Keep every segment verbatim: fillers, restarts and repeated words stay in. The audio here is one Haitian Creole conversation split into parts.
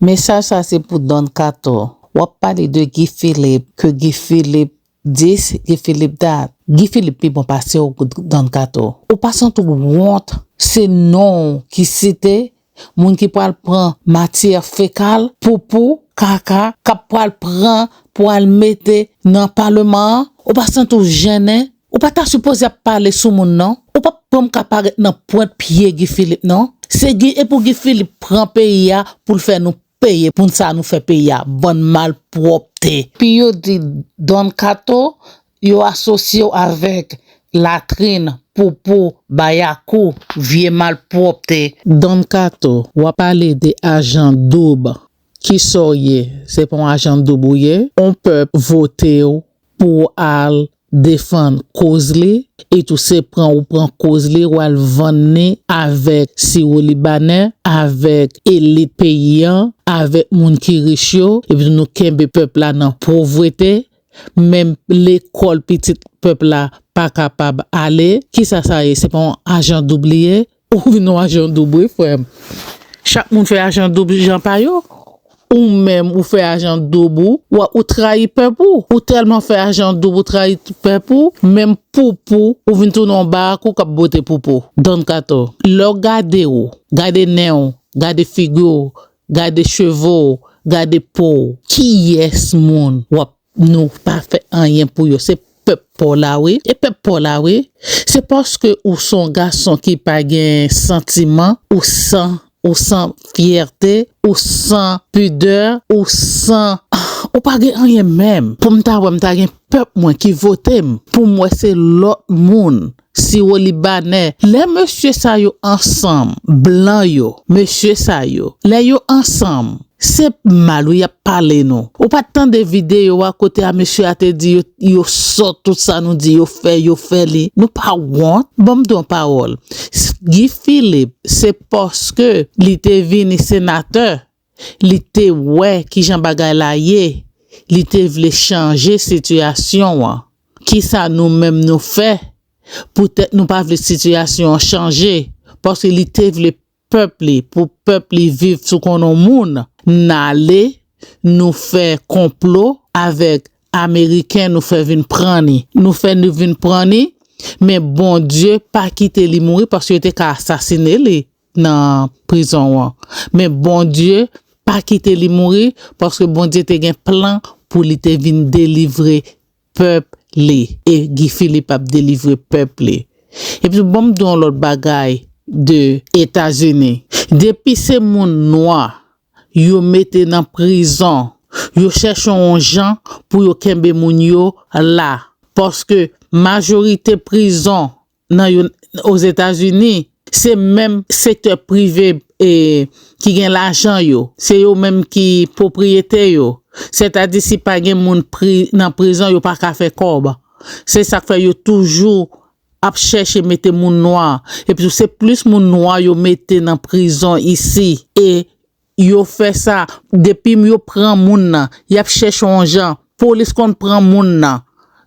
Mesaj sa se pou Don Kato. W ap pale de Guy Philippe, ke Guy Philippe this, Guy Philippe that. Guy Philippe pi bon pase w, Don Kato. Ou pa santi w wont, se non w ki site, moun ki pral pran matyè fekal, poupou, kaka, k ap pral pran pou al mete nan paleman an? Ou pa santi w jennen? Ou pa ta sipoze ap pale sou moun non. Ou pa p janm ka parèt nan pwent pye Guy Philippe non. Se Guy, e pou Guy Philippe pran peyi a pou l fè nou peye pou sa nou fè peyi a. Bann malpwòpte. Pi yo di Don Kato, yo asosye w avèk latrin, poupou, bayakou, vye malpwòpte. Don Kato, w ap pale de ajan doub. Kisa w ye? Se pa yon ajan doub ou ye? On pèp vote w pou w al defann koz li, e tou se pran ou pran koz li, w al vann li avèk siwo libanè, avèk elit peyi an, avèk moun ki rich yo, epi nou kenbe pèp la nan povrete, menm lekòl pitit pèp la pa kapab ale. Kisa sa ye? Se pa yon ajan doub li ye? Ou vin yon ajan doub wi, frè m. Chak moun fè ajan doub jan pa yo. Ou menm, ou fè ajan doub ou, w, ou trayi pèp ou. Ou tèlman fè ajan doub, ou trayi pèp ou, menm poupou, ou vin tounen yon barakou k ap bote poupou. Don Kato, lè w gade w, gade nen w, gade figi w, gade cheve w, gade po w, kiyès moun w ap nou pa fè anyen pou yo. Se pèp pa w la wi. E pèp pa w la wi. Se paske ou se yon gason ki pa gen santiman, ou san, ou san fyète, ou san pidè, ou san, ou pa gen anyen menm. Pou m ta wè, m ta gen pèp mwen ki vote m. Pou m wè se lòt moun, siwo libanè. Lè mesye sa yo ansanm, blan yo, mesye sa yo, lè yo ansanm, se mal wi y ap pale nou. Ou pa t tande videyo a kote a mesye a te di yo, yo sòt, tout sa nou di yo fè, yo fè li. Nou pa wont? Ban m di yon pawòl. Guy Philippe, se paske li te vini senatè, li te wè kijan bagay la ye, li te vle chanje sitiyasyon an. Kisa nou menm nou fè? Poutèt nou pa vle sitiyasyon an chanje, paske li te vle pèp li, pou pèp li viv sou konn yon moun, n ale, nou fè konplo avèk Ameriken, nou fè vin pran ni. Nou fè nou vin pran ni, men Bondye pa kite li mouri paske yo te ka asasine li nan prizon an. Men Bondye pa kite li mouri paske Bondye te gen plan pou li te vin delivre pèp li. E Guy Philippe ap delivre pèp li. Epi bon, m di yon lòt bagay de Etazini. Depi se moun nwa yo mete nan prizon, yo chèche yon jan pou yo kenbe moun yo la. Paske majorite prizon nan yo, Ozetazini, se menm sektè prive e, ki gen lajan yo. Se yo menm ki pwopriyete yo. Sètadi si pa gen moun pri, nan prizon, yo pa ka fè kòb. Se sa k fè yo toujou ap chèche mete moun nwa. Epi tou se plis moun nwa yo mete nan prizon isi. E yo fè sa, depi yo pran moun nan, y ap chèche yon jan. Polis konn pran moun nan.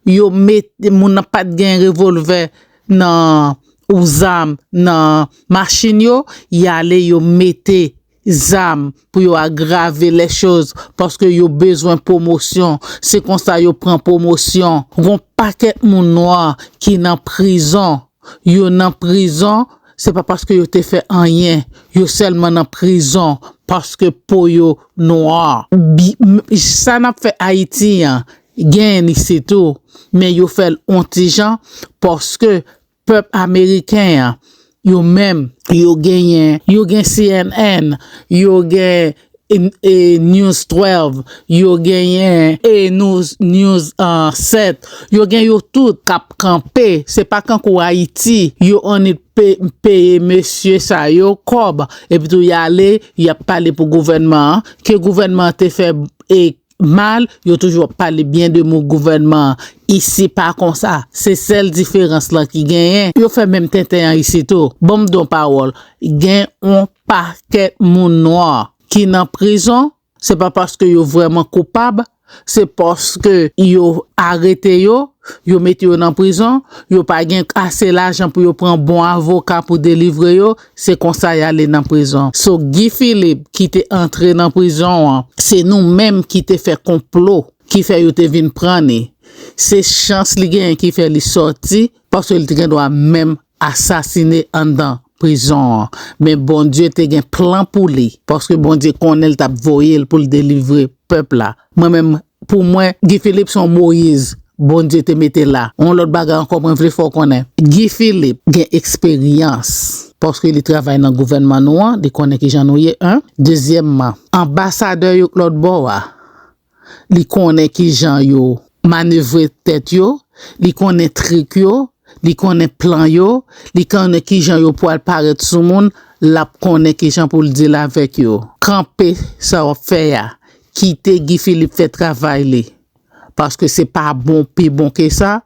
Yo mete, moun nan pa t gen revolvè nan, ou zam nan machin yo, y ale yo mete zam pou yo agrave lè choz, paske yo bezwen pwomosyon. Se konsa yo pran pwomosyon. Gon pakèt moun nwa ki nan prizon. Yo nan prizon, se pa paske yo te fè anyen. Yo sèlman nan prizon paske po yo nwa. Bi, m, sa n ap fè Ayiti an, genyen isit tou, men yo fè l on ti jan paske pèp ameriken an, yo menm, yo genyen, yo gen C N N, yo gen e, e, News twelve, yo genyen e, News, News, ah, sèt, yo gen yo tout k ap kanpe. Se pa kankou Ayiti, yo annik pe, peye mesye sa yo kòb, epi tou y ale, y ap pale pou gouvènman an, ke gouvènman an te fè e, mal, yo toujou ap pale byen de mo gouvènman an. Isi pa konsa. Se sèl diferans lan ki genyen. Yo fè menm tenten an isi tou. Ban m di w pawòl. Gen yon pakèt moun nwa ki nan prizon, se pa paske yo vrèman koupab, se paske yo arete yo, yo mete yo nan prizon, yo pa gen ase lajan pou yo pran bon avoka pou delivre yo, se konsa y ale nan prizon. So, Guy Philippe ki te antre nan prizon an, se nou menm ki te fè konplo ki fè yo te vin pran li. Se chans li genyen ki fè li sòti, paske li te gen dwa menm asasine anndan prizon an. Men Bondye te gen plan pou li, paske Bondye konnen l t ap voye l pou l delivre pèp la. Mwen menm, pou mwen, Guy Philippe se yon Moyiz Bondye te mete la. Yon lòt bagay ankò mwen vle fè w konnen. Guy Philippe gen eksperyans, paske li travay nan gouvènman nou an, li konnen kijan nou ye, en. Dezyèmman, anbasadè yo k lòt bò a, li konnen kijan yo manevre tèt yo, li konnen trik yo, li konnen plan yo, li konnen kijan yo pral parèt sou moun, l ap konnen kijan pou l deal avèk yo. Kanpe sa w ap fè a, kite Guy Philippe fè travay li. Paske se pa bon, pi bon ke sa,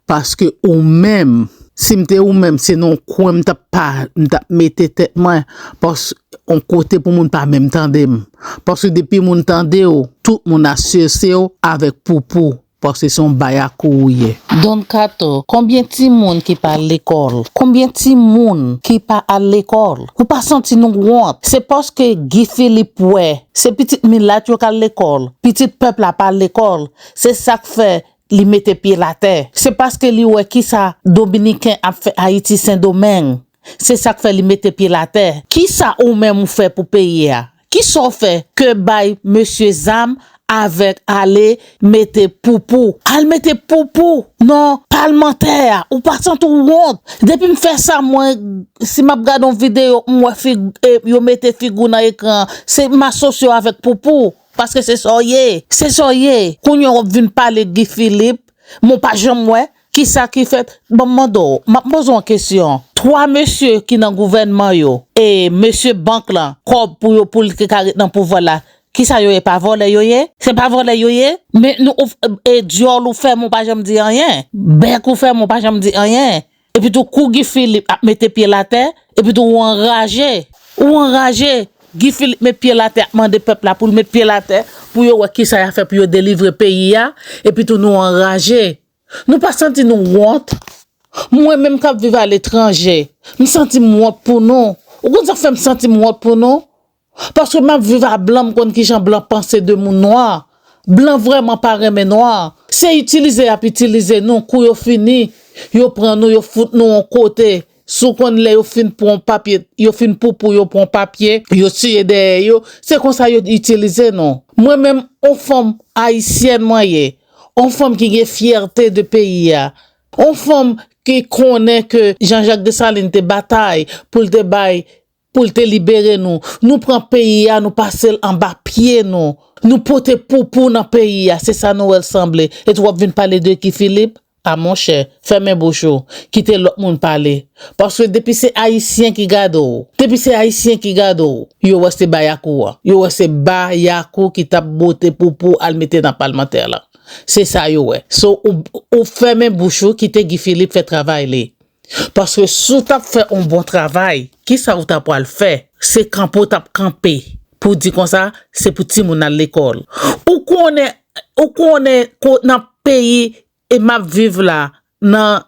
paske ou menm, si m te ou menm, se nan yon kwen m t ap pa, m t ap mete tèt mwen, paske yon kote pou moun pa menm tande m. Paske depi moun tande w, tout moun asosyye w avèk poupou, paske se yon bayakou ou ye. Don Kato, konbyen timoun ki pa al lekòl? Konbyen timoun ki pa al lekòl? Ou pa santi nou wont? Se paske Guy Philippe wè se pitit milat yo k al lekòl, pitit pèp la pa al lekòl. Se sa k fè li mete pye l atè. Se paske li wè kisa Dominiken ap fè Ayiti, Sendomeng. Se sa k fè li mete pye l atè. Kisa ou menm ou fè pou peyi a? Kisa w fè ke bay mesye zam avèk ale mete poupou? Al mete poupou nan palmantè a. Ou pa santi w wont? Depi m fè sa, mwen, si m ap gade yon videyo, m wè fig-, e, yo mete figi w nan ekran, se m asosye w avèk poupou. Paske se sa w ye. Se sa w ye. Kounye a w ap vin pale Guy Philippe, men w pa janm wè kisa ki fèt. Ban m mande w, m ap poze w yon kesyon. Twa mesye ki nan gouvènman yo, e mesye bank lan, kòb pou yo, pou l te ka ret nan pouvwa la, kisa yo ye? Pa vòlè yo ye? Se pa vòlè yo ye? Men nou, ou, e dyòl ou fèmen, ou pa janm di anyen. Bèk ou fèmen, ou pa janm di anyen. Epi tou, kou Guy Philippe ap mete pye l atè, epi tou ou anraje. Ou anraje. Guy Philippe met pye l atè, ap mande pèp la pou l met pye l atè, pou yo wè kisa y a fè pou yo delivre peyi a, epi tou nou anraje. Nou pa santi nou wont? Mwen menm k ap viv aletranje, m santi m wont pou nou. Ou konn sa k fè m santi m wont pou nou? Paske m ap viv a blan, m konn kijan blan panse de moun nwa. Blan vrèman pa renmen nwa. Se itilize y ap itilize nou, kou yo fini, yo pran nou, yo fout nou yon kote. Si w konn lè yo fin pran papye, yo fin poupou, yo pran papye, yo siye dèyè yo, se konsa yo itilize nou. Mwen menm, on fanm ayisyèn mwen ye, on fanm ki gen fyète de peyi a, on fanm ki konnen ke Jean-Jacques Dessalines te batay pou l te bay, pou l te libere nou. Nou pran peyi a, nou pase l anba pye nou. Nou pote poupou nan peyi a, se sa nou wè l sanble. Epi w ap vin pale de Guy Philippe? A monchè, fèmen bouch ou, kite lòt moun pale. Paske depi se Ayisyen ki gade w, depi se Ayisyen ki gade w, yo wè se bayakou a. Yo wè se bayakou ki t ap bote poupou al mete nan palmantè la. Se sa yo wè. So, ou, ou fèmen bouch ou, kite Guy Philippe fè travay li. Paske si w t ap fè yon bon travay, kisa w ta pral fè? Se kanpe w t ap kanpe pou di konsa, se pou timoun al lekòl. Ou konnen, ou konnen ko-, nan peyi e m ap viv la, nan,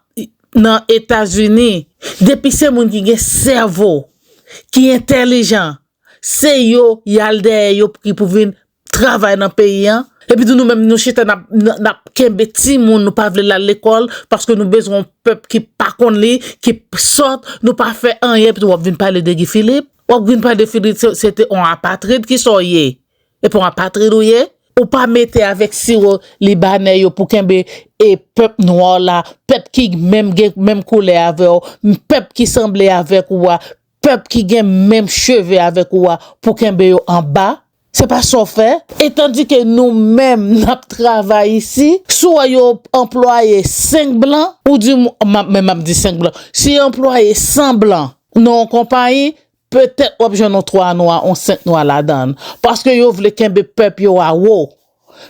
nan Etazini, depi se moun ki gen sèvo, ki entèlijan, se yo y al dèyè yo ki pou vin travay nan peyi an. Epi tou nou menm nou chita n ap, n ap, n ap kenbe timoun, nou pa vle l al lekòl, paske nou bezwen yon pèp ki pa konn li, ki sòt, nou pa fè anyen, epi tou w ap vin pale de Guy Philippe. W ap vin pale de Philippe, se, se te yon apatrid, kisa w ye? Epi yon apatrid ou ye? Ou pa mete avèk siwo libanè yo pou kenbe e pèp nwa la, pèp ki menm gen menm koulè avè w, pèp ki sanble avèk ou a, pèp ki gen menm cheve avèk ou a, pou kenbe yo anba? Se pa sa w fè? E tandike nou menm n ap travay isi, si w wè yo anplwaye senk blan, ou di m, m ap, men m ap di senk blan, si yo anplwaye san blan nan yon konpayi, petèt w ap jwenn yon twa nwa, yon senk nwa ladan l. Paske yo vle kenbe pèp yo a wo.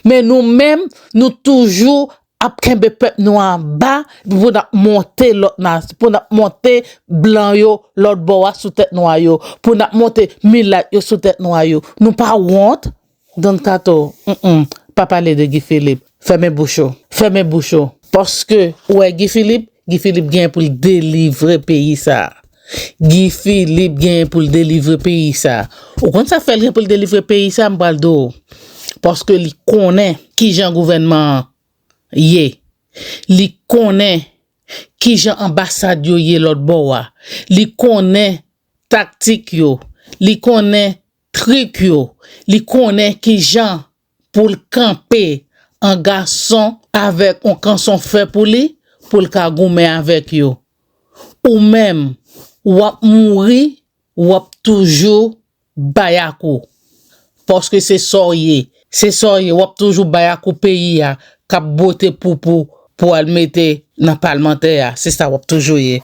Men nou menm, nou toujou ap kenbe pèp nou anba, epi pou n ap monte lòt nas-, pou n ap monte blan yo lòt bò a sou tèt nwa yo, pou n ap monte milat yo sou tèt nwa yo. Nou pa wont? Don Kato, mm, mm, pa pale de Guy Philippe. Fèmen bouch ou. Fèmen bouch ou. Paske, ou wè Guy Philippe, Guy Philippe gen pou l delivre peyi sa. Guy Philippe gen pou l delivre peyi sa. Ou konn sa fè l gen pou l delivre peyi sa, m pral di w. Paske li konnen kijan gouvènman an ye. Li konnen kijan anbasad yo ye lòt bò a. Li konnen taktik yo. Li konnen trik yo. Li konnen kijan pou l kanpe an gason avèk yon kanson fè pou li, pou l ka goumen avèk yo. Ou menm, w ap mouri, w ap toujou bayakou. Paske se sa w ye. Se sa w ye. W ap toujou bayakou peyi a k ap bote poupou pou al mete nan palmantè a. Se sa w ap toujou ye.